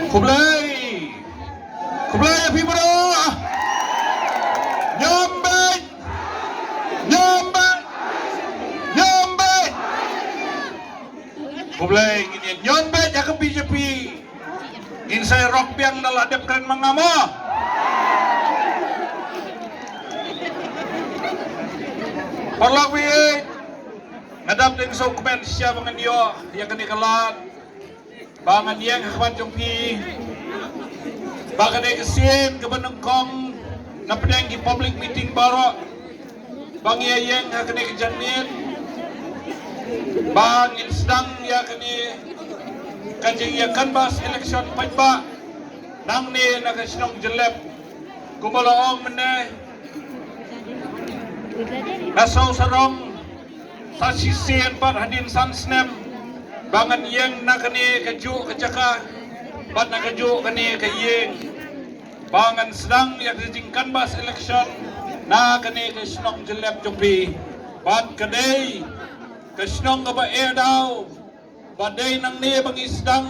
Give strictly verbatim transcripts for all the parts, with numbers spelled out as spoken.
Khublei. Khublei ïa phi baroh. Ñiom beit. Ñiom beit. Ñiom beit. Khublei, ngin ïa ñiom beit ïa ka B J P. Ngin sa ïa rok biang da la dep kren ma nga mo. Paralok baieit, nga dap deng sngewkmen shisha ba ngan ïoh ïa kane ka lad ba ngan ïeng ha khmat jong phi. Ba ka dei ka sien kaba nyngkong na pdeng ki public meeting baroh ba ngi ïa ïeng ha kane ka janmiet ba ngin sdang ïa kane ka jingïa canvass election paidbah nangne na ka shnong Jyllep. Kumba la ong mynne, nga sngewsarong sa shisien bad hadien san snem ba ngan ïeng na kane kajuh ka jaka bad na kajuh kane ka ïing ba ngan sdang ïa ka jingcanvass election na kane ka shnong Jyllep jong phi. Bad ka dei ka shnong kaba eh daw, ba dei nangne ba ngi sdang,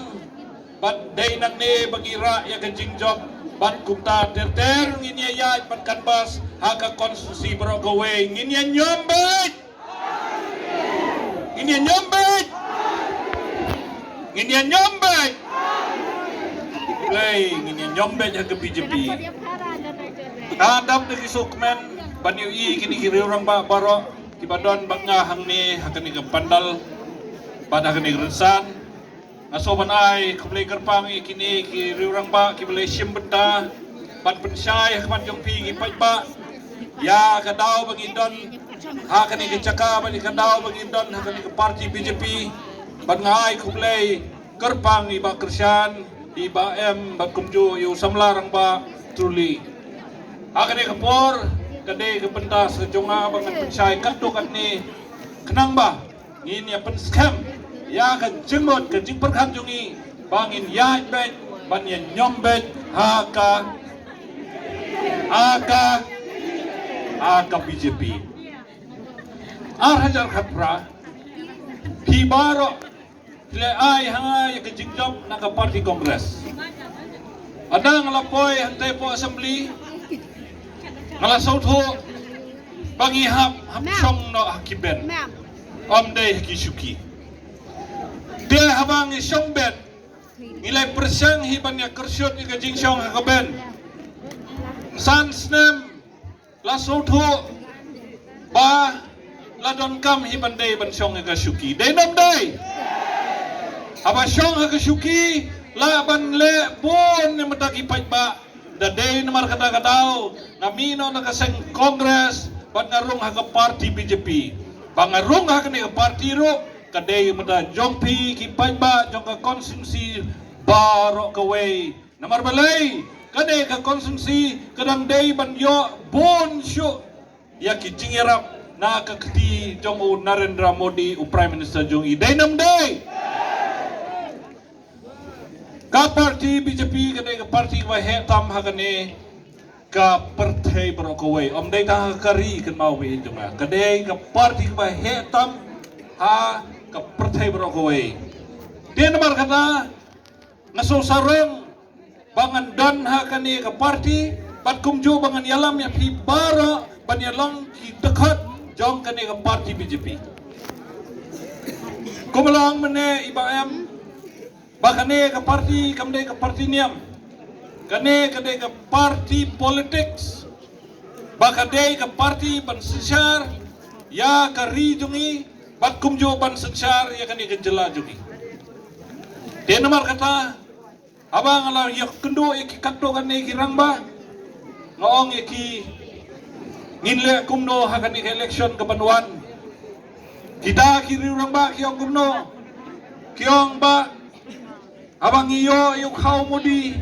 bad dei nangne ba ngi rah ïa ka jingjop, bad kumta ter ter ngin ïa ïaid ban canvass ha ka constituency baroh kawei. Ngin ïa ñiom beit. Ngin ïa ñiom beit. Ngin ïa ñiom beit. Khublei, ngin ïa ñiom beit ha ka B J P. Nga dap da ki sngewkmen ban ïohi kine ki riewrangbah baroh kiba don bad nga hangne ha kane ka pandal bad ha kane ka rynsan. Nga sngewbha ban ai khublei kyrpang ïa kine ki riewrangbah kiba la shim bynta ban pynshai ha khmat jong phi ki paidbah ïa ka daw ba ngi don ha kane ka jaka bad ïa ka daw ba ngi don ha kane ka parti B J P. Bad nga ai khublei kyrpang ïa i Bah Kyrshan, i Bah M bad kumjuh ïa u samla rangbah Truly. Ha kane ka por ka dei ka bynta sa jong nga ba ngan pynshai katto katne khnang ba ngin ïa pynskhem ïa ka jingmut ka jingpyrkhat jong ngi ba ngin ïaid beit ban ïa ñiom beit ha ka ha ka ha ka B J P. Ar hajar khatphra phi baroh phi la ai ha nga ïa ka jingjop na ka party Congress. Haba nga la poi hangtai hapoh assembly nga la sngewthuh ba ngi hap hap shong noh ha ki bench, ym dei ha ki shuki. Te haba ngi shong bench ngi la pyrshang hi ban ïa kyrshuh ïa ka jingshong ha ka bench. San snem la sngewthuh ba la donkam hi ban dei ban shong ha ka shuki. Dei ne ym dei? Haba shong ha ka shuki lah ban leh bun ne mynta ki paidbah. Da dei namar kata ka daw nga mih noh na ka seng Congress bad nga rung ha ka party B J P. Ba nga rung ha kane ka party ruh ka dei mynta jong phi ki paidbah jong ka constituency baroh kawei. Namar balei? Kane ka constituency ka dang dei ban ïoh bun shuh ïa ki jingïarap na ka kti jong u Narendra Modi u Prime Minister jong i. Dei ne ym dei? Ka party B J P ka dei ka party kaba heh tam ha kane ka pyrthei baroh kawei. Ym dei tang ha ka ri kynmaw ba ïeit jong nga. Ka dei ka party kaba heh tam ha ka pyrthei baroh kawei. Te namar kata nga sngewsarong ba ngan don ha kane ka party bad kumjuh ba ngan ïalam ïa phi baroh ban ïalong ki dkhot jong kane ka party B J P. Kumba la ong mynne i Bah M ba kane ka party kam dei ka party niam. Kane ka dei ka party politics. Ba ka dei ka party ban synshar ïa ka ri jong i bad kumjuh ban synshar ïa kane ka jylla jong i. Te namar kata haba nga la ïakynduh ïa ki katto katne ki rangbah nga ong ïa ki ngin leh kumno ha kane ka election kaban wan. Kita ki riewrangbah ki ong kumno? Ki ong ba haba ngi ïoh ïa u khaw Modi,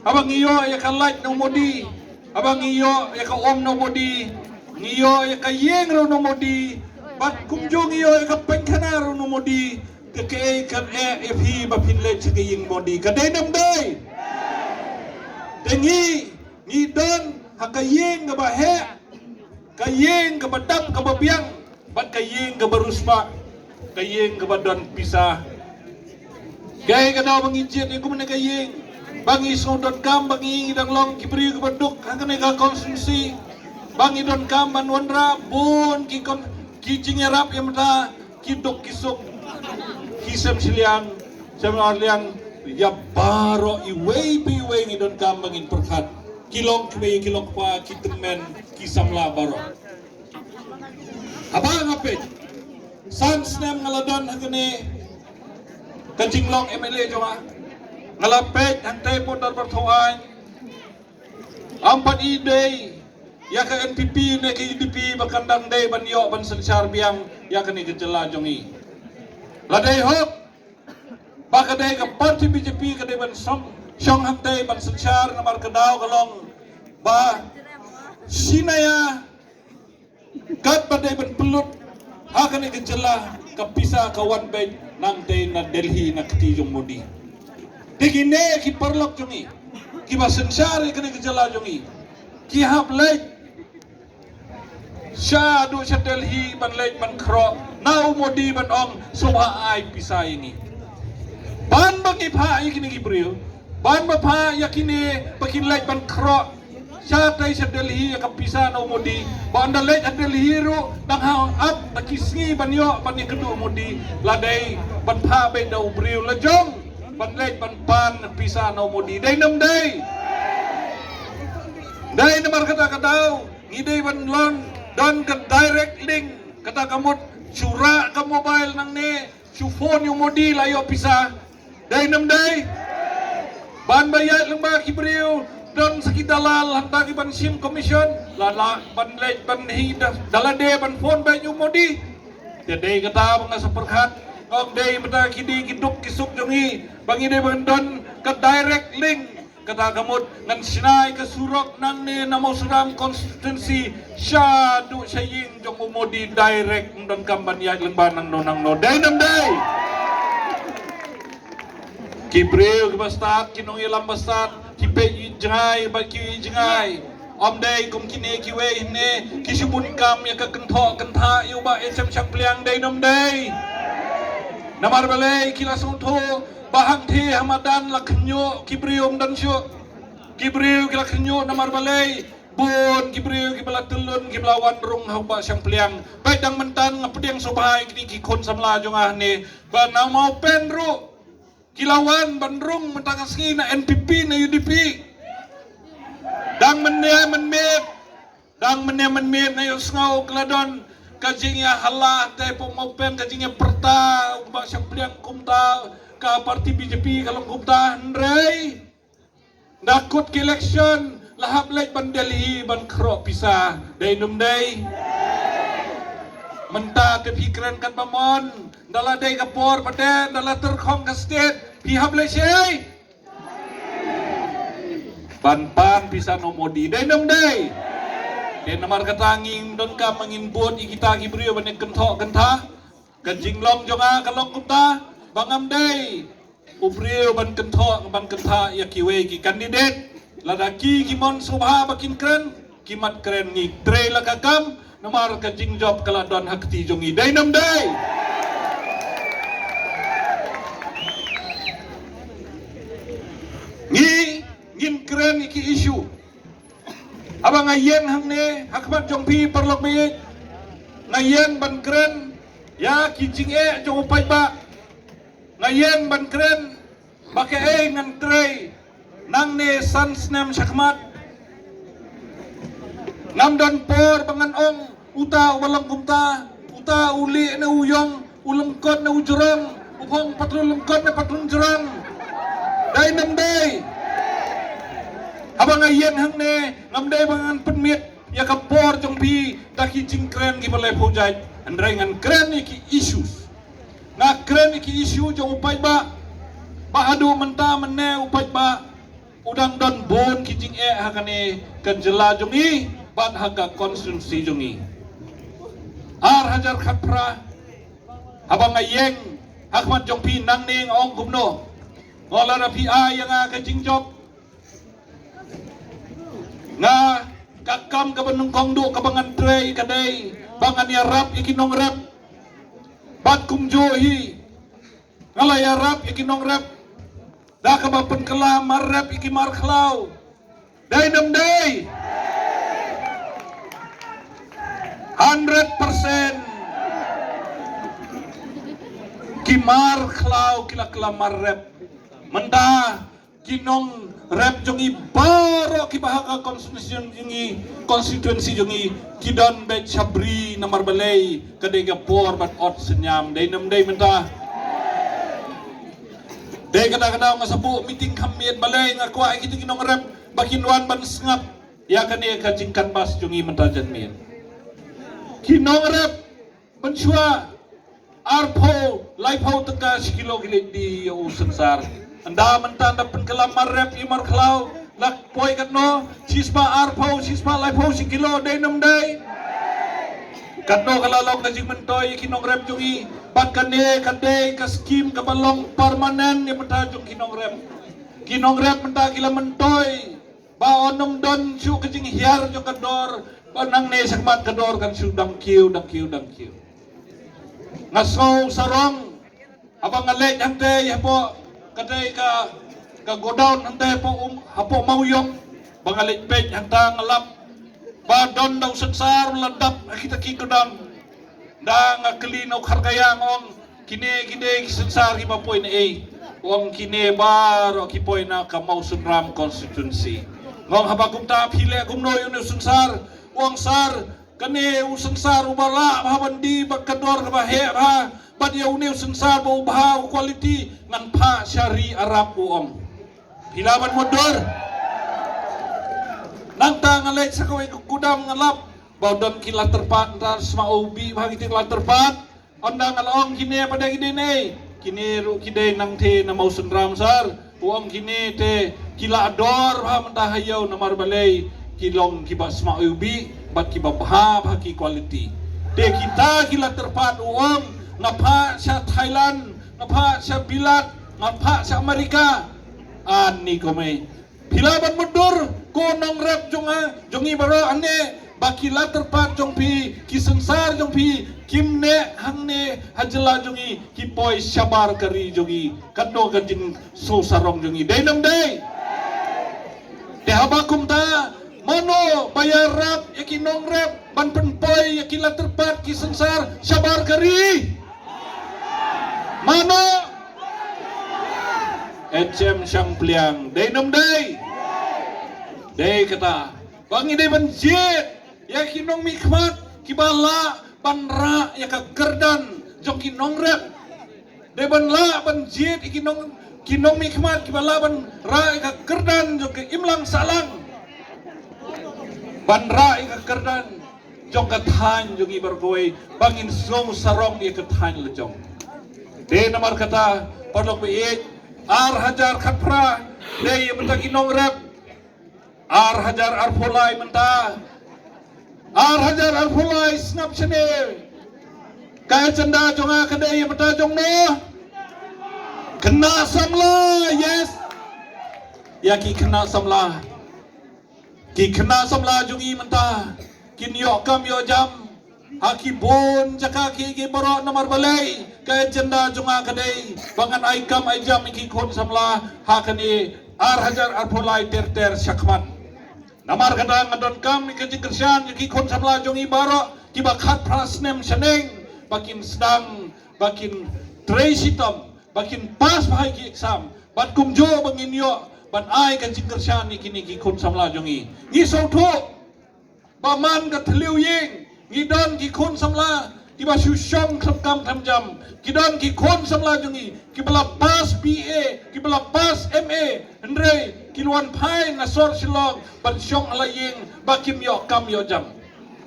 haba ngi ïoh ïa ka light na u Modi, haba ngi ïoh ïa ka um na u Modi, ngi ïoh ïa ka ïing ruh na u Modi, bad kumjuh ngi ïoh ïa ka painkhana ruh na u Modi. Te kaei kan eh ïa phi ba phin leit sha ka ïing Modi? Ka dei ne ym dei? Te ngi ngi don ha ka ïing kaba heh, ka ïing kaba dap kaba biang bad ka ïing kaba riewspah, ka ïing kaba don pisa. Kaei ka daw ba ngi jied ïa kumne ka ïing? ba ngi sngewdonkam ba ngi dang long ki briew kiba duk ha kane ka constituency, ba ngi donkam ban wanrah bun ki kon, ki jingïarap ïa mynta, ki duk ki suk, ki sem shiliang, sem arliang, ïa baroh iwei pa iwei ngi donkam ba ngin pyrkhat. Ki long kmie, ki long kpa, ki tymmen, ki samla baroh. Haba nga peit, san snem nga la don ha kane ka jinglong M L A jong nga. Nga la peit hangtei bad dorbar thaw aiñ. Ym pat i dei ïa ka N P P ne ka U D P ba kan dang dei ban ïoh ban synshar biang ïa kane ka jylla jong i. La dei hok ba ka dei ka party B J P ka dei ban shong, shong hangtei ban synshar, namar ka daw ka long ba shi naya kat ba dei ban pynlut ha kane ka jylla, ka pisa ka wan beit nangtei na Delhi, na kti jong Modi. Te kine ki paralok jong i kiba synshar ïa kane ka jylla jong i, ki hap leit shaduh sha Delhi ban leit ban khroh na u Modi ban ong sngewbha ai pisa ïa ngi. Ban ba ngi phah ïa kine ki briew, ban ba phah ïa kine ba kin leit ban khroh shatei sha Delhi ïa ka pisa na u Modi. Ba ynda leit ha Delhi ruh dang hap ap da ki sngi ban ïoh ban ïakynduh u Modi. La dei ban phah beit da u briew la jong ban leit ban pan pisa na u Modi. Dei ne ym dei? Dei. Namar kata ka daw ngi dei ban long don ka direct link, kata ka mut shu rah ka mobile nangne, shu phone ïa u Modi la ïoh pisa. Dei ne ym dei? Ban ba ïaid lyngba ki briew don sa ki dalal hangta ki ban shim commission, la lah ban leit ban hi da, da lade ban phone beit ïa u Modi. Te dei kata ba nga sa pyrkhat, ong dei mynta ki dei ki duk ki suk jong i ba ngi dei ban don ka direct link. Kata ka mut ngan shna ïa ka surok nangne na Mawsynram constituency shaduh sha ïing jong u Modi direct, ym donkam ban ïaid lyngba nangno nangno. Dei ne ym dei? Ki briew kiba stad, ki nongïalam ba stad, ki peit ïa jngai bad ki ïa jngai. Ym dei kum kine kiwei hangne ki shu bun kam ïa ka kynthoh kynthah ïa u Bah H M Shangpliang. Dei ne ym dei? Namar balei? Ki la sngewthuh ba hangtei ha madan la khynñiuh, ki briew ym don shuh. Ki briew ki la khynñiuh namar balei? Bun ki briew kiba la tylli, kiba la wan rung ha u Bah Shangpliang. Peit, dang mynta nga pdiang sngewbha ïa kine ki khun samla jong nga hangne ba na Mawpen ruh ki la wan ban rung mynta ka sngi na N P P, na U D P. Dang mynne mynmiet, dang mynne mynmiet nga ïohsngew ka la don ka jingïahala te pok Mawpen, ka jingïapyrta u Bah Shangpliang kumta, ka party B J P ka long kumta. Hynrei da kut ka election la hap leit ban Delhi ban khroh pisa. Dei ne ym dei? Mynta te phi kren katba mon, da la dei ka por pat, da la tyrkhong ka state, phi hap leit shaei? Ban pan pisa na u Modi. Dei ne ym dei? Te namar kata ngim donkam ba ngin bud ïa kita ki briew ban ïa kynthoh kynthah. Ka jinglong jong nga ka long kumta, ba ngam dei u briew ban kynthoh, ban kynthah ïa kiwei ki candidate. Lada ki, ki mon sngewbha ba kin kren, ki mat kren, ngi trei la ka kam, namar ka jingjop ka la don ha kti jong ngi. Dei ne ym dei? Ngi, ngin kren ïa ki issue. Haba nga ïeng hangne ha khmat jong phi paralok baieit, nga ïeng ban kren ïa ki jingeh jong u paidbah. Nga ïeng ban kren ba kaei ngan trei nangne san snem shakhmat. Ngam don por ba ngan ong uta uba long kumta, uta u lieh ne u ïong, u lyngkot ne u jrong, u phong patlun lyngkot ne patlun jrong. Dei ne ym dei? Haba nga ïeng hangne ngam dei ba ngan pynmiet ïa ka por jong phi da ki jingkren kiba laiphew jait, hynrei ngan kren ïa ki issues. Nga kren ïa ki issue jong u paidbah. Ba haduh mynta mynne u paidbah u dang don bun ki jingeh ha kane ka jylla jong ngi bad ha ka constituency jong ngi. Ar hajar khatphra, haba nga ïeng ha khmat jong phi nangne nga ong kumno? Nga ong lada phi ai ïa nga ka jingjop, nga, ka kam kaba nyngkong duh kaba ngan trei ka dei ba ngan ïarap ïa ki nongrep. Bad kumjuh hi, nga la ïarap ïa ki nongrep. Da kaba pynkylla mar rep ïa ki mar khlaw. Dei ne ym dei? Hundred percent. Ki mar khlaw ki la kylla mar rep. Mynta ki nongrep jong ngi baroh kiba ha ka constitution jong ngi, constituency jong ngi, ki don beit sha bri namar balei ka dei ka por ban ot synñiam. Dei ne ym dei mynta? Dei kata ka daw nga sa buh meeting kham miet balei nga kwah ïa kita ki nongrep ba kin wan ban sngap ïa kane ka jingkynbas jong ngi mynta janmiet. Ki nongrep mynshuwa arphew laiphew tyngka shi kilo ki leit die ïa u synsar. Ynda mynta da pynkylla mar rep ïa mar khlaw, la poi katno? Shispah arphew, shispah laiphew shi kilo. Dei ne ym dei? Katno ka la long ka jingmyntoi ïa ki nongrep jong ngi? Bad kane ka dei ka skim kaba long permanent ïa mynta jong ki nongrep. Ki nongrep mynta ki la myntoi ba un ym don shuh ka jinghiar jong ka dor, ba nangne shakhmat ka dor kan shu dang kiew, dang kiew, dang kiew. Nga sngew sarong haba nga leit hangtei hapoh katei ka, ka godown hangtei hapoh, um, hapoh Mawïong, ba nga leit peit hangta nga lap ba don da u synsar u la dap ha kita ki godown. Da nga kylli na u Kharkaya, nga ong, kine ki dei ki synsar kiba poi na ei? U ong, kine baroh ki poi na ka Mawsynram constituency. Nga ong, haba kumta phi leh kumno ïa une u synsar? U ong, sar, kane u synsar uba lah bha ban die bad ka dor kaba heh bha, bad ïa une u synsar ba u bha u quality ngan phah sha ri Arab, u ong. Phi lah ban mutdur? Nangta nga leit sha kawei ka godown nga lap ba don ki la tyrpad, nda sma u bih bha kita ki la tyrpad. Ynda nga la ong, kine pat de ki dei ne ei? Kine ruh ki dei nangtei na Mawsynram, sar. U ong, kine te ki la dor bha mynta ha ïew namar balei ki long kiba sma u bih bad kiba bha bha ki quality. Te kita ki la tyrpad, u ong, nga phah sha Thailand, nga phah sha Bilat, nga phah sha Amerika. Ani kumne. Phi lah ban mutdur, ko nongrep jong nga, jong ngi baroh hangne, ba ki la tyrpad jong phi, ki synsar jong phi kim neh hangne ha jylla jong ngi, ki poi shabar ka ri jong ngi. Katno ka jingsngewsarong jong ngi. Dei ne ym dei? Te haba kumta, mano ba ïarap ïa ki nongrep ban pynpoi ïa ki la tyrpad, ki synsar shabar ka ri? Mano? H M Shangpliang. Dei ne ym dei? Dei kata ba ngi dei ban jied ïa ki nongmihkhmat kiba lah ban rah ïa ka kyrdan jong ki nongrep. Dei ban lah ban jied ïa ki nong, ki nongmihkhmat kiba lah ban rah ïa ka kyrdan jong ka imlang sahlang, ban rah ïa ka kyrdan jong ka thaiñ jong ngi baroh kawei, ba ngin sngewsarong ïa ka thaiñ la jong. Te namar kata, paralok ba ïeit, ar hajar khatphra dei ïa mynta ki nongrep, ar hajar arphew lai mynta, ar hajar arphew lai sngap shane. Ka agenda jong nga ka dei ïa mynta jong no. Khynnah samla, yes. Ïa ki khynnah samla. Ki khynnah samla jong ngi mynta kin ïoh kam ïoh jam ha ki bun jaka ki, ki baroh. Namar balei? Ka agenda jong nga ka dei ba ngan ai kam ai jam ïa ki khun samla ha kane ar hajar arphew lai ter ter shakhmat. Namar kata nga donkam ïa ka jingkyrshan ïa ki khun samla jong ngi baroh kiba khatphra snem shaneng, ba kin sdang, ba kin trei shitom, ba kin pass bha ïa ki exam, bad kumjuh ba ngin ïoh ban ai ka jingkyrshan ïa kine ki khun samla jong ngi. Ngi sngewthuh ba man ka thliew ïing ngi don ki khun samla kiba shu shong khlem kam khlem jam. Ki don ki khun samla jong ngi kiba la pass B A, kiba la pass M A, hynrei ki la wan phai na sor Shillong ban shong ha la ïing ba kim ïoh kam ïoh jam.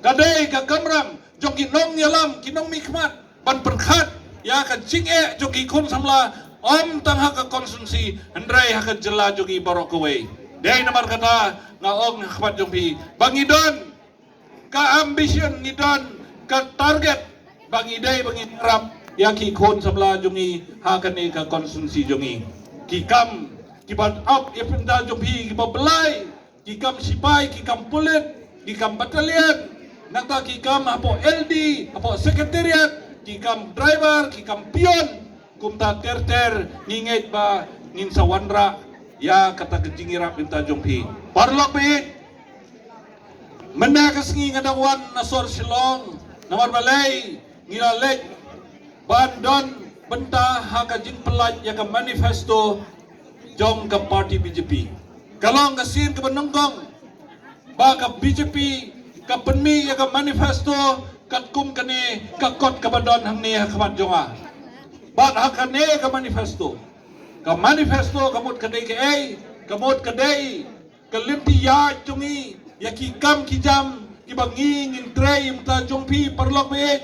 Ka dei ka kamram jong ki nongïalam, ki nongmihkhmat ban pyrkhat ïa ka jingeh jong ki khun samla, ym tang ha ka constituency hynrei ha ka jylla jong ngi baroh kawei. Dei namar kata nga ong ha khmat jong phi ba ngi don ka ambition, ngi don ka target ba ngi dei ba ngin ïarap ïa ki khun samla jong ngi ha kane ka constituency jong ngi. Ki kam kiba ap ïa pynda jong phi kiba blai, ki kam sipai, ki kam pulit, ki kam battalion, nangta ki kam hapoh L D, hapoh secretariat, ki kam driver, ki kam peon. Kumta ter ter ngi ngeit ba Ngin sa wanrah ïa kata ka jingïarap mynta jong phi. Paralok baieit, mynta ka sngi nga dang wan na sor Shillong, namar balei ngi la leit ban don bynta ha ka jingpyllait ïa ka manifesto jong ka party B J P. Ka long ka sien kaba nyngkong ba ka B J P ka pynmih ïa ka manifesto katkum kane ka kot kaba don hangne ha khmat jong nga. Bad ha kane ka manifesto, ka manifesto ka mut ka dei kaei? Ka mut ka dei ka lynti ïaid jong ngi ïa ki kam ki jam kiba ngi ngin trei mynta jong phi paralok baieit.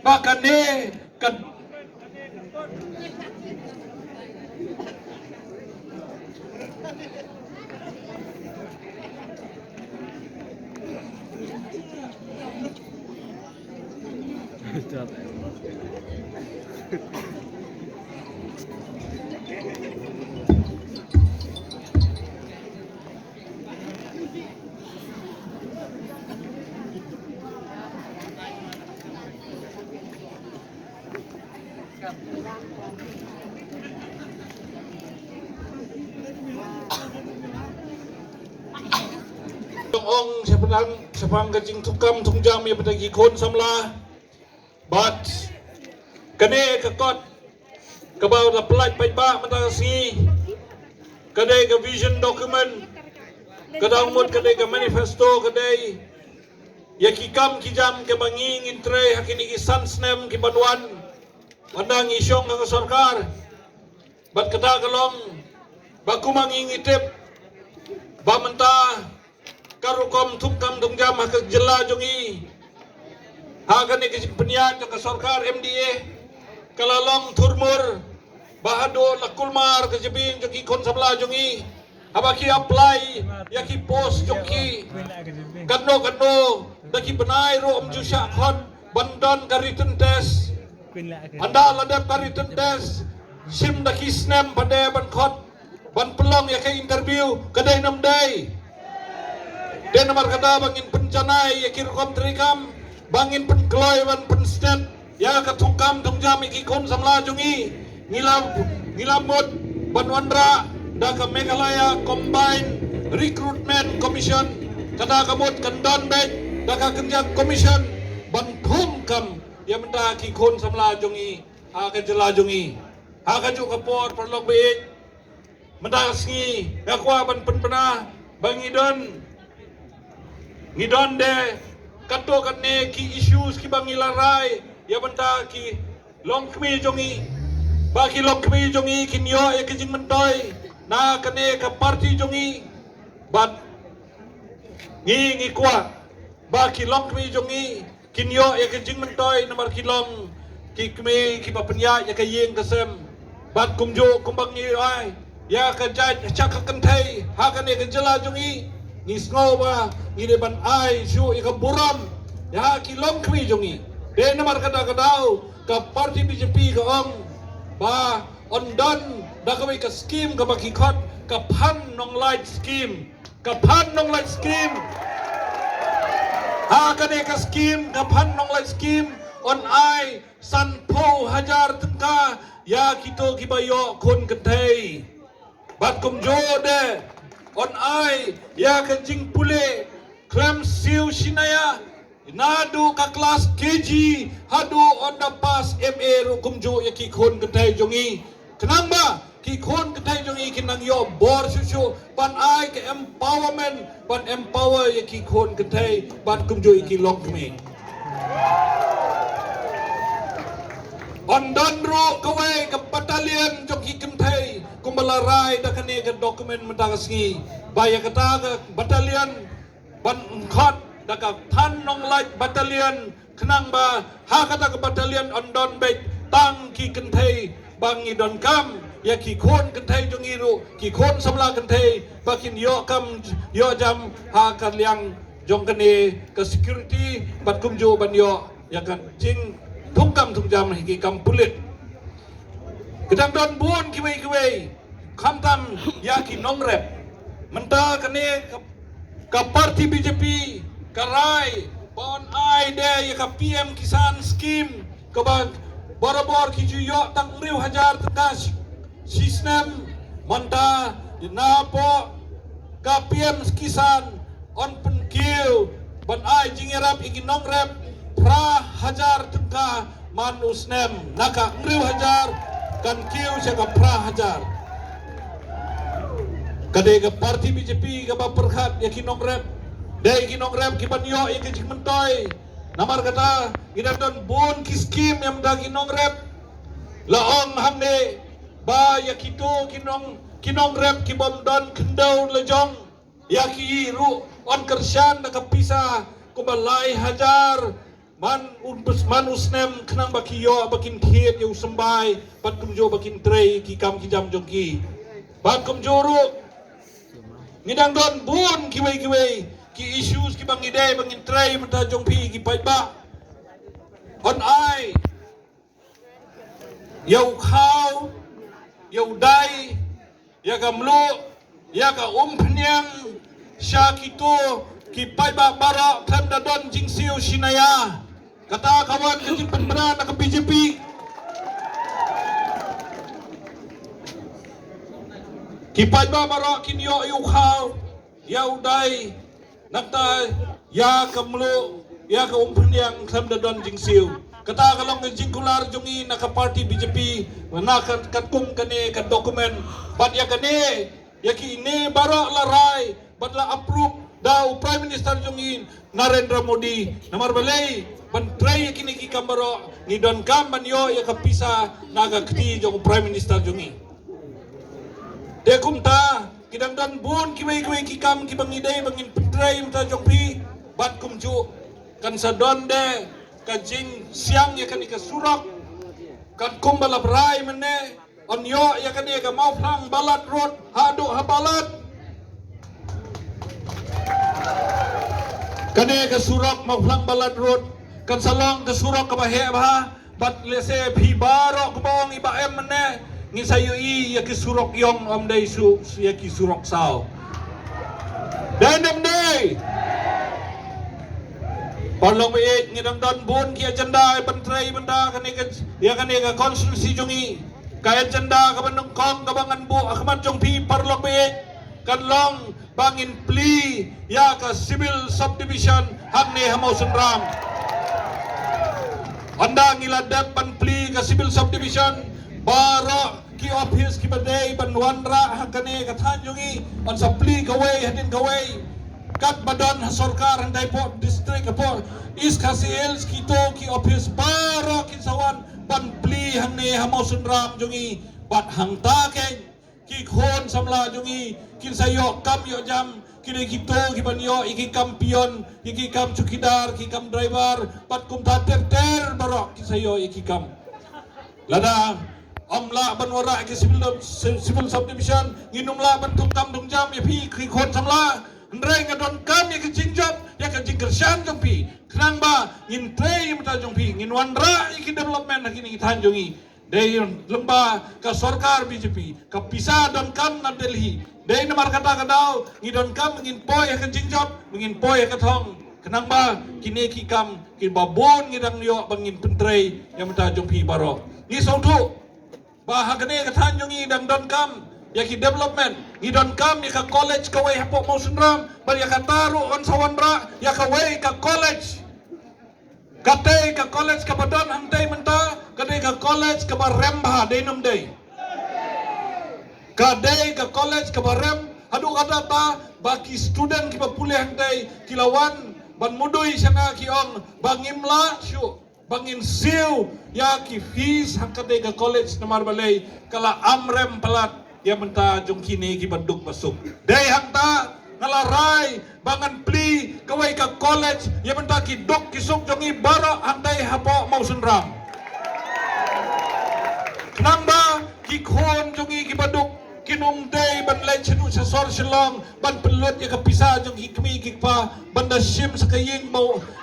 Ba kane ka Jong ong shaphang shaphang ka jingthungkam thungjam ïa bad ki khun samla. Bad kane ka kot kaba la pyllait paidbah mynta ka sngi ka dei ka vision document, ka dang mut ka dei ka manifesto, ka dei ïa ki kam ki jam kaba ngi ngin trei ha kine ki san snem kiban wan. Mynta ngi shong ha ka sorkar. Bad kata ka long ba kumba ngi ngi tip ba mynta ka rukom thungkam thungjam ha ka jylla jong ngi ha kane ka jingpynïaid jong ka sorkar M D A ka la long thurmur ba haduh la kulmar ka jabieng jong ki khun samla jong ngi. Haba ki apply ïa ki post jong ki, katno katno da ki bnai ruh ym ju shah khot ban don ka written test. Ynda la dep ka written test, shim da ki snem pat de ban khot ban pynlong ïa ka interview, ka dei ne ym dei? Te namar kata ba ngin pynjanai ïa ki rukom treikam, ba ngin pynkloi ban pynstet ïa ka thungkam thungjam ïa ki khun samla jong ngi. Ngi la, ngi la mut ban wanrah da ka Meghalaya Combined Recruitment Commission, kata ka mut kan don beit da ka kynja commission ban thungkam ïa mynta ki khun samla jong ngi ha ka jylla jong ngi. Ha kajuh ka por paralok baieit, mynta ka sngi nga kwah ban pynbna ba ngi don, ngi don de katto katne ki issues kiba ngi la rai ïa bynta ki longkmie jong ngi, ba ki longkmie jong ngi kin ïoh ïa ka jingmyntoi na kane ka party jong ngi. Bad ngi ngi kwah ba ki longkmie jong ngi kin ïoh ïa ka jingmyntoi namar ki long ki kmie kiba pynïaid ïa ka ïing ka sem. Bad kumjuh kumba ngi ai ïa ka jait sha ka kynthei ha kane ka jylla jong ngi, ngi sngew ba ngi dei ban ai shuh ïa ka burom ïa ki longkmie jong ngi. Te namar kata ka daw ka party B J P ka ong ba yn don da kawei ka scheme kaba ki khot ka Phan Nonglait scheme. Ka Phan Nonglait scheme. Ha kane ka scheme, ka Phan Nonglait scheme, yn ai sanphew hajar tyngka ïa kito kiba ïoh khun kynthei. Bad kumjuh de yn ai ïa ka jingpule khlem siew shi naïa, naduh ka klas K G haduh ynda pass M A ruh kumjuh ïa ki khun kynthei jong ngi. Khnang ba ki khun kynthei jong ngi kin nang ïoh bor shuh shuh ban ai ka empowerment, ban empower ïa ki khun kynthei bad kumjuh ïa ki longkmie. Yn don ruh kawei ka battalion jong ki kynthei kumba la rai da kane ka document mynta ka sngi, ba ïa kata ka battalion ban khot da ka Phan Nonglait battalion, khnang ba ha kata ka battalion yn don beit tang ki kynthei, ba ngi donkam ïa ki khun kynthei jong ngi ruh, ki khun samla kynthei, ba kin ïoh kam ïoh jam ha ka liang jong kane ka security bad kumjuh ban ïoh ïa ka jingthungkam thungjam ha ki kam pulit. Ka dang don bun kiwei kiwei, khamtam ïa ki nongrep. Mynta kane ka, ka party B J P ka rai ba yn ai de ïa ka P M Kisan scheme, kaba barabor ki ju ïoh tang hynriew hajar tyngka shi, Shisnem mynta napoh ka P M Kisan yn pynkiew ban ai jingïarap ïa ki nongrep phra hajar tyngka man u snem, na ka hynriew hajar kan kiew sha ka phra hajar. Ka dei ka party B J P kaba pyrkhat ïa ki nongrep. Dei ki nongrep ki ban ïoh ïa ka jingmyntoi. Namar kata ngi dang don bun ki skim ïa mynta ki nongrep. La ong hangne ba ïa kito ki nong, ki nongrep ki bym don khyndew la jong, ïa ki ruh yn kyrshan da ka pisa kumba lai hajar man u, man u snem, khnang ba ki ïoh ba kin thied ïa u symbai bad kumjuh ba kin trei ki kam ki jam jong ki. Bad kumjuh ruh ngi dang don bun kiwei kiwei ki issues kiba ngi dei ba ngin trei mynta jong phi ki paidbah. Yn ai ïa u khaw, ïa u dai, ïa ka mluh, ïa ka umphniang sha kito ki paidbah baroh khlem da don jingsiew shinaya. Kata ka wan ka jingpynbna na ka B J P. Ki paidbah baroh kin ïoh ïa u khaw, ïa u dai, nangta ïa ka mluh, ïa ka umphniang khlem da don jingsiew. Kata ka long ka jingkular jong ngi na ka party B J P, na ka, katkum kane ka document. Bad ïa kane, ïa kine baroh la rai bad la approve da u Prime Minister jong ngi Narendra Modi. Namar balei? Ban trei ïa kine ki kam baroh ngi donkam ban ïoh ïa ka pisa na ka kti jong u Prime Minister jong ngi. Te kumta ki dang don bun kiwei kiwei ki kam kiba ngi dei ba ngin pyntrei mynta jong phi. Bad kumjuh kan sa don de ka jingsiang ïa kane ka surok, katkum ba la rai mynne. Yn ïoh ïa kane ka Mawphlang Balat Road haduh ha Balat. Kane ka surok Mawphlang Balat Road kan sa long ka surok kaba heh bha. Bad lehse phi baroh kumba ong i Bah Em mynne, ngi sa ïohi ïa ki surok ïong, ym dei shu ïa ki surok saw. Dei ne ym dei? Paralok ba ïeit, ngi dang don bun ki agenda ban trei bynta kane ka, ïa kane ka constituency jong ngi. Ka agenda kaba nyngkong kaba ngan buh ha khmat jong phi paralok ba ïeit kan long ba ngin plie ïa ka civil subdivision hangne ha Mawsynram. Hynda ngi la dep ban plie ka civil subdivision, baroh ki office kiba dei ban wanrah ha kane ka thaiñ jong ngi yn sa plie kawei hadien kawei. Katba don ha sorkar hangtai hapoh district, hapoh East Khasi Hills, kito ki office baroh kin sa wan ban plie hangne ha Mawsynram jong ngi. Bad hangta keiñ ki khun samla jong ngi kin sa ïoh kam ïoh jam, ki dei kito kiban ïoh ïa ki kam peon, ïa ki kam chowkidar, ki kam driver, bad kumta ter ter baroh kin sa ïoh ïa ki kam. Lada ym lah ban wanrah ïa ki civil, civil subdivision, ngin ym lah ban thung kam thung jam ïa phi ki khun samla. Hynrei nga donkam ïa ka jingjop, ïa ka jingkyrshan jong phi, khnang ba ngin trei ïa mynta jong phi, ngin wanrah ïa ki development ha kine ki thaiñ jong ngi. Dei lyngba ka sorkar B J P, ka pisa donkam na Delhi. Dei namar kata ka daw ngi donkam ngin poi ha ka jingjop, ngin poi ha ka thong, khnang ba kine ki kam kiba bun ngi dang ïoh ba ngin pyntrei ïa mynta jong phi baroh. Ngi sngewthuh ba ha kane ka thaiñ jong ngi dang donkam ïa ki development. Ngi donkam ïa ka college kawei hapoh Mawsynram, bad ïa kata ruh yn sa wanrah ïa kawei ka college. Katei ka college kaba don hangtei mynta, katei ka college kaba rem bha, dei ne ym dei? Katei ka college kaba rem, haduh katta ba ki student kiba pule hangtei ki la wan ban mudui sha nga, ki ong ba ngim lah shuh ba ngin siew ïa ki fees ha katei ka college, namar balei? Ka la ym rem palat ïa mynta jong kine kiba duk ba suk. Dei hangta nga la rai ba ngan plie kawei ka college ïa mynta ki duk ki suk jong ngi baroh hangtei hapoh Mawsynram, khnang ba ki khun jong ngi kiba duk kin ym dei ban leit shaduh sha sor Shillong ban pynlut ïa ka pisa jong ki kmie ki kpa ban da shim sa ka ïing ba,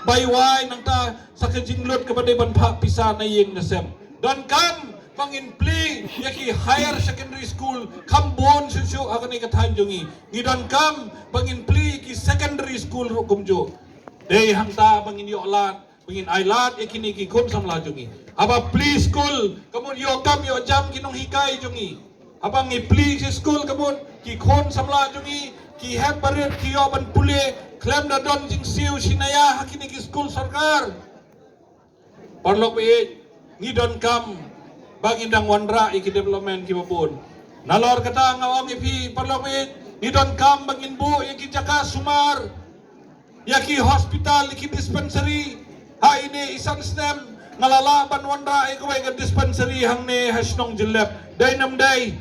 bai wai, nangta sa ka jinglut kaba dei ban phah pisa na ïing na sem. Donkam ba ngin plie ïa ki higher secondary school kham bun shuh shuh ha kane ka thaiñ jong ngi. Ngi donkam ba ngin plie ïa ki secondary school ruh kumjuh. Dei hangta ba ngin ïoh lad, ba ngin ai lad ïa kine ki khun samla jong ngi. Haba plie school, ka mut ïoh kam ïoh jam ki nonghikai jong ngi. Haba ngi plie ki skul ka mut ki khun samla jong ngi ki hep barit ki ïoh ban pule khlem da don jingsiew shisha ha kine ki skul sorkar. Paralok baieit, ngi donkam ba ngin dang wanrah ïa ki development kiba bun. Nalor kata nga ong ïa phi paralok baieit, ngi donkam ba ngin buh ïa ki jaka sumar, ïa ki hospital, ïa ki dispensary. Ha ine i san snem nga la lah ban wanrah ïa kawei ka dispensary hangne ha shnong Jyllep. Dei ne ym dei?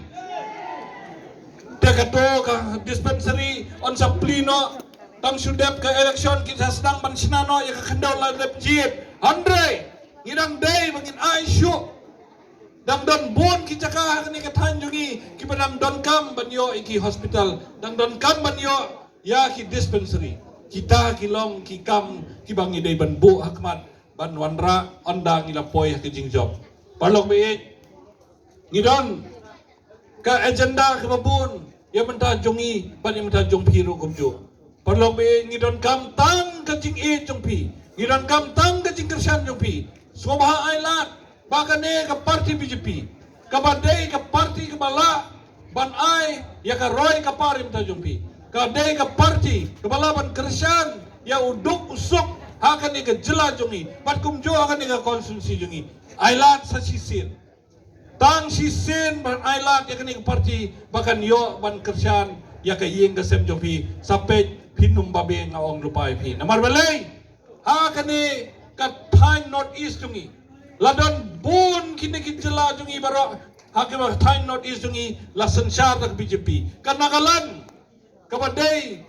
Te kato ka dispensary yn sa plie noh tang shu dep ka election, kin sa sdang ban shna noh ïa ka khyndew la dep jied. Hynrei ngi dang dei ba ngin ai shuh. Dang don bun ki jaka ha kane ka thaiñ jong ngi kiba dang donkam ban ïoh ïa ki hospital, dang donkam ban ïoh ïa ki dispensary. Kita ki long ki kam kiba ngi dei ban buh ha khmat ban wanrah ynda ngi la poi ha ka jingjop. Paralok baieit, ngi don ka agenda kaba bun ïa mynta jong ngi bad ïa mynta jong phi ruh kumjuh. Paralok baieit, ngi donkam tang ka jingïeit jong phi, ngi donkam tang ka jingkyrshan jong phi. Sngewbha ai lad ba kane ka party B J P kaba dei ka party kaba lah ban ai ïa ka roi ka par ïa mynta jong phi, ka dei ka party kaba lah ban kyrshan ïa u duk u suk ha kane ka jylla jong ngi bad kumjuh ha kane ka constituency jong ngi. Ai lad sa shisien, tang shisien ban ai lad ïa kane ka party ba kan ïoh ban kyrshan ïa ka ïing ka sem jong phi. Sa peit phin ym babe, nga ong lypa ïa phi. Namar balei? Ha kane ka thaiñ North East jong ngi la don bun kine ki jylla jong ngi baroh. Ha kane ka thaiñ North East jong ngi la synshar da ka B J P. Ka Nagaland kaba dei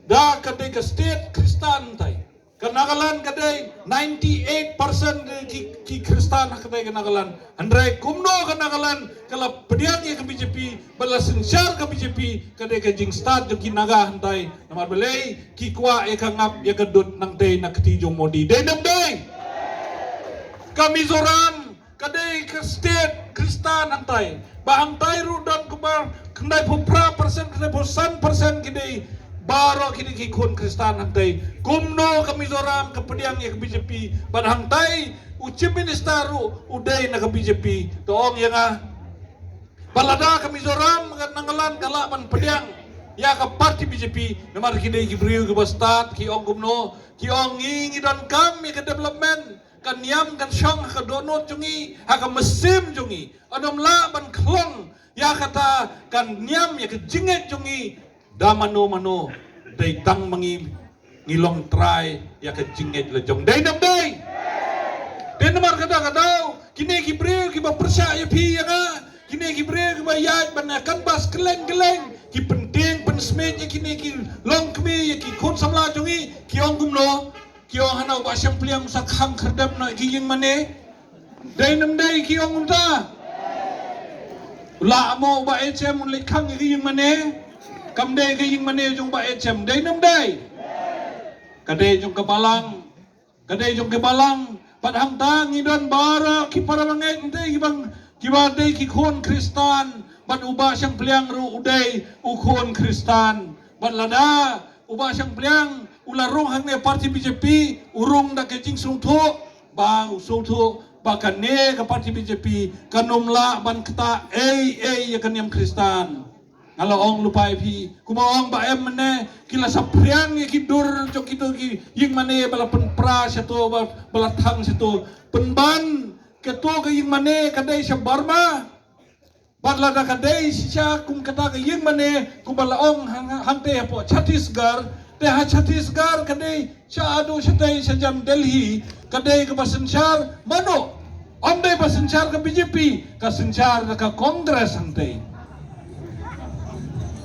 da ka dei ka state Khristan tai. Ka Nagaland ka dei ninety eight percent ki, ki Khristan ha ka dei ka Nagaland. Hynrei kumno ka Nagaland ka la pdiang ïa ka B J P, ba la synshar ka B J P, ka dei ka jingstad jong ki Naga hyntai. Namar balei? Ki kwah ïa ka ngap ïa ka dud nangtei na kti jong Modi. Dei ne ym dei? Ka Mizoram ka dei ka state Khristan hangtai. Ba hangtai ruh don kumba khyndai phew phra percent, khyndai phew san percent ki dei baroh ki dei ki khun Khristan hangtai. Kumno ka Mizoram ka pdiang ïa ka B J P, bad hangtai u Chief Minister ruh u dei na ka B J P? To ong ïa nga. Ba lada ka Mizoram, ka Nagaland ka lah ban pdiang ïa ka party B J P, namar ki dei ki briew kiba stad, ki ong kumno? Ki ong ngi, ngi donkam ïa ka development, ka niam kan shong ha ka dohnud jong ngi, ha ka mynsiem jong ngi. Ym lah ban khlong ïa kata ka niam, ïa ka jingngeit jong ngi da mano mano. Dei tang ma ngi, ngi long trai ïa ka jingngeit la jong. Dei ne ym dei? Dei namar kata ka daw kine ki briew kiba pyrshah ïa phi ïa nga, kine ki briew kiba ïaid ban ïa canvass kylleng kylleng, ki pyntieng pynsmit ïa kine ki longkmie, ïa ki khun samla jong ngi, ki ong kumno? Ki ong hana u Bah Shangpliang u sa khang khyrdep noh ïa ki ïing mane. Dei ne ym dei ki ong kumta? U lah mo u Bah H M un leit khang ïa ki ïing mane? Kam dei ka ïing mane jong u Bah H M. Dei ne ym dei? Ka dei jong ka balang. Ka dei jong ka balang. Bad hangta ngi don baroh ki para bangeit hangta kiba, kiba dei ki khun Khristan. Bad u Bah Shangpliang ruh u dei u khun Khristan. Bad lada u Bah Shangpliang u la rung hangne party B J P, u rung da ka jingsngewthuh ba u sngewthuh ba kane ka party B J P kan ym lah ban ktah ei ei ïa ka niam Khristan. Nga la ong lypa ïa phi, kumba ong Bah M mynne, ki la saphriang ïa ki dur jong kito ki ïing mane ba la pynpra shato, ba, ba la thang shato. Pynban kato ka ïing mane ka dei sha Burma. Bad lada ka dei shisha kum kata ka ïing mane kumba la ong hang, hangte hapoh Chhattisgarh, te ha Chhattisgarh ka dei sha haduh shatei shajan Delhi, ka dei kaba synshar mano? Ym dei ba synshar ka B J P, ka synshar da ka Congress hangtei.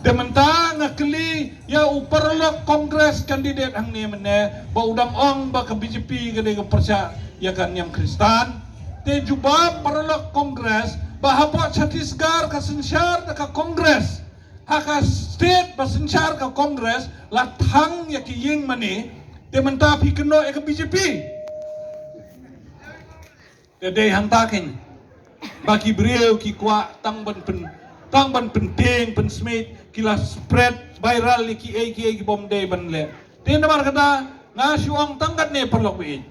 Te mynta nga kylli ïa u paralok Congress candidate hangne mynne ba u dang ong ba ka B J P ka dei ka pyrshah ïa ka niam Khristan. Te jubab paralok Congress ba hapoh Chhattisgarh ka synshar da ka Congress. Ha ka state ba synshar ka Congress la thang ïa ki ïing mane, te mynta phi kynnoh ïa ka B J P. Te dei hangta keiñ ba ki briew ki kwah tang ban pyn, tang ban pyntieng pynsmit, ki la spread viral ïa kiei kiei ki bym dei ban leh. Te namar kata nga shu ong tang katne paralok baieit.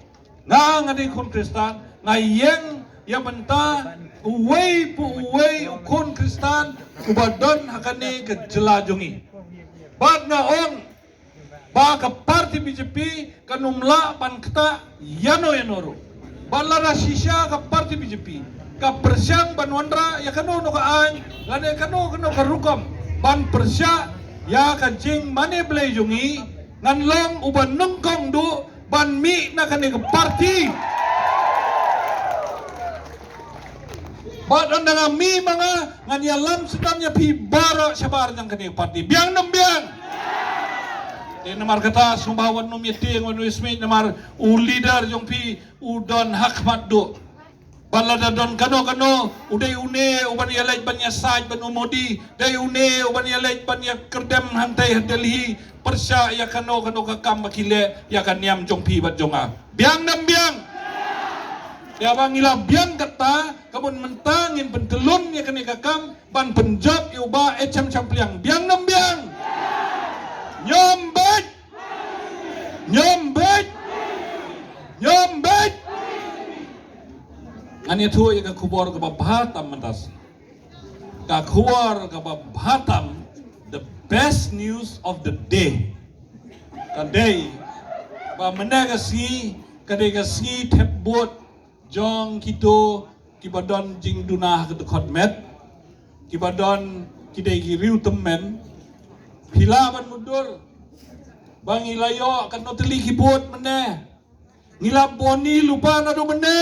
Nga, nga dei khun Khristan, nga ïeng Ïa mynta uwei pa uwei u khun Khristan uba don ha kane ka jylla jong ngi. Bad nga ong ba ka party B J P kan ym lah ban ktah ïano ïano ruh. Bad lada shisha ka party B J P ka pyrshang ban wanrah ïa kano kano ka aiñ lane kano kano ka rukom ban pyrshah ïa ka jingmane Blei jong ngi, ngan long uba nyngkong duh ban mih na kane ka party. Bad ynda nga mih ma nga ngan ïalam sdang ïa phi baroh shabar jong kane ka party. Biang ne ym biang? Te namar kata sngewbha wat nym ïa tieng, wat nym ïa smiej namar u leader jong phi u don ha khmat duh. Bad lada don kano kano u dei une uban ïaleit ban ïasaid bad u Modi, dei une uban ïaleit ban ïakyrdem hangtei ha Delhi, pyrshah ïa kano kano ka kam ba ki leh ïa ka niam jong phi bad jong nga. Biang ne ym biang? Ïa ba ngi la biang kata, ka mut mynta ngin pyntyllun ïa kane ka kam ban pynjop ïa u Bah H M Shampliang. Biang ne ym biang? Ñiom beit! Ñiom beit! Ñiom beit! Ngan ïathuh ïa ka khubor kaba bha tam mynta. Ka khubor kaba bha tam, the best news of the day, ka dei ba mynne ka sngi ka dei ka sngi thep vote jong kito kiba don jingduna ha ka dkhot met, kiba don ki dei ki riew tymmen. Phi lah ban mutdur ba ngi la ïoh katno tylli ki vote mynne. Ngi la boni lypa naduh mynne.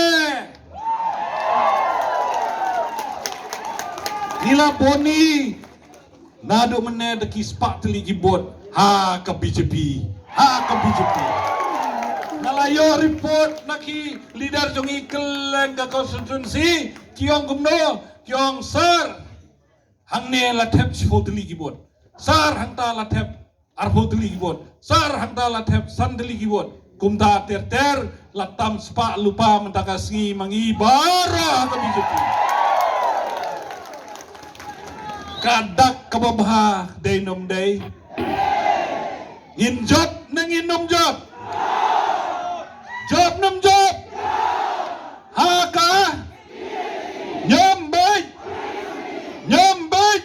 Ngi la boni naduh mynne da ki spah tylli ki vote ha ka B J P. Ha ka B J P. Nga la ïoh report na ki leader jong ngi kylleng ka constituency, ki ong kumno, ki ong sir, hangne la thep shiphew tylli ki vote. Sir, hangta la thep arphew tylli ki vote. Sir, hangta la thep san tylli ki vote. Kumta ter ter la tam spah lypa mynta ka sngi ma ngi baroh ha ka B J P. Ka dak kaba bha dei ne ym dei? Ngin jop ne ngin ym jop? Jop ne ym jop? Ha ka? Ñiom beit! Ñiom beit!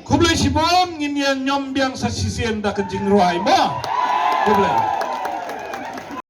Khublei shibun, ngin ïa ñiom biang sa shisien da ka jingrwai mo. Khublei.